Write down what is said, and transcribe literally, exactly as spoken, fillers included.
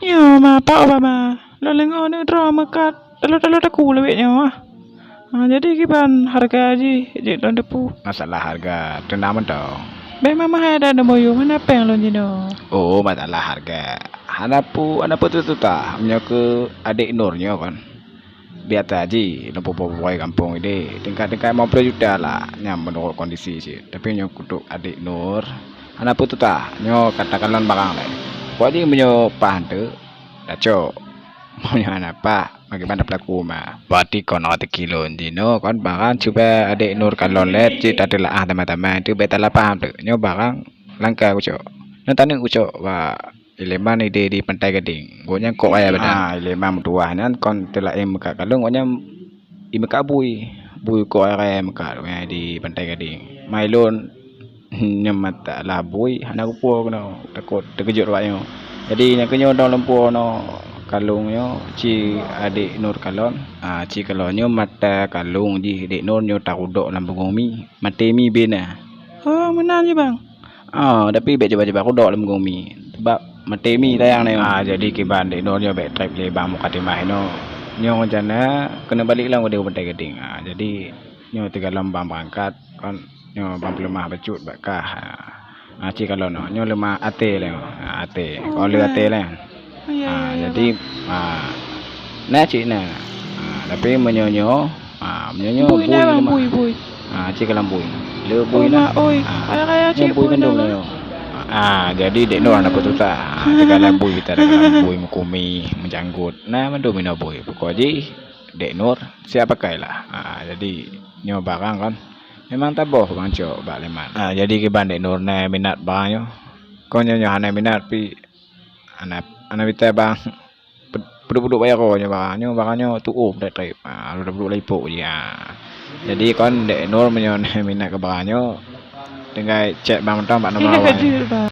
Nyoe ma, pak Obama, lôn deungoe neudroe meukat taloe-taloe takue lawét nyoe ah. Ha, jadi kiban hareuga jih jeuet lôn teupeu. Masalah hareuga teunang mantong. Bèk meuhai that neubuyueng, hana péng lôn jinoe. Oh, masalah hareuga. Hana peue, hana peue teututa. Meunyoe keu adék Nur nyoe kon, biasa jih lôn peubuet-buet gampông idéh. Tingkat-tingkat lima ploh juta lah, nyan meunurot kondisi cit. Tapi nyoe keu adék Nur, hana peue teututa. Nyoe ka takalon barang lé. Pokok jih meunyoe paih teuk, tacok. Meunyoe hana paih, bagaimana pelaku ma? Berarti kon rezeki lôn jinoe kon barang cuba adék Nur kalon lé cit tateulaah teuma-teuma. Itu bèk salah paham teuk. Nyoe barang langka kucok. Nyoe taneuk kucok bak Ileman idéh di Pantai Gading. Gobnyan kok raya badan. Ah, Ileman meutuwah nyan kon teulaén meukat kalon, gobnyan imeukat bui. Bui kok raya meukat gobnyan di Pantai Gading. Ma ilôn nyan masalah bui hana kupuwoe keunoe, takot teukeujot awak nyoe. Jadi nyang keu nyoe dong lôn puwoe keunoe kalon nyoe ci adék Nur kalon. Ah, ci kalon nyoe mata kalon jih adék Nur nyoe tarudok lam bungong mi. Maté mi bina. Oh, meunan jih, Bang. Ah, tapi bèk cuba-cuba rudok lam bungong mi. Sabab maté mi sayang nyoe. Ah, jadi kiban adék Nur nyoe bèk trép lé Bang Mukaddimah inoe. Nyoe rencana keuneuk balek lom udeb u Pantai Gading. Ah, jadi nyoe teugalom Bang beurangkat, kon nyoe Bang peuleumah bacut bak kah. Ah, ci kalon nyoe, nyoe leumah até lé. Ah, até. Kon le até lé. Oh, ya, Ah, ya, ya, jadi, Bang. Ah, na cit na. Ah, tapi meunyoe nyoe, ah, meunyoe nyoe Bui bui na, Bang, leumah. Bui, bui. Ah, ci kalon bui. Le bui Oh, na. Mak, oi. Ah, raya-raya nyoe cit bui bui mandum na, Bang. Nyoe. Ah, jadi adék Nur hana peue teututa. Ah, teugalom bui, teugalom bui meukumi, meujanggot. Na mandum inoe bui. Pokok jih adék Nur siap pakai lah. Ah, jadi nyoe barang kon memang taboh Bang cok bak Ileman. Ah, jadi kiban adék Nur na minat barang nyoe. Kon nyoe, nyoe hana minat pi hana, hana mita Bang. Pe-, peuduek-peuduek bayeue nyoe barang. Nyoe barang nyoe tuoh that trép. Ah, lôn peuduek lam ipok jih. Ah. Jadi kon adék Nur meunyoe na minat keu barang nyoe, tinggai chat Bang mantong bak nomor awai. Jeuet, Bang.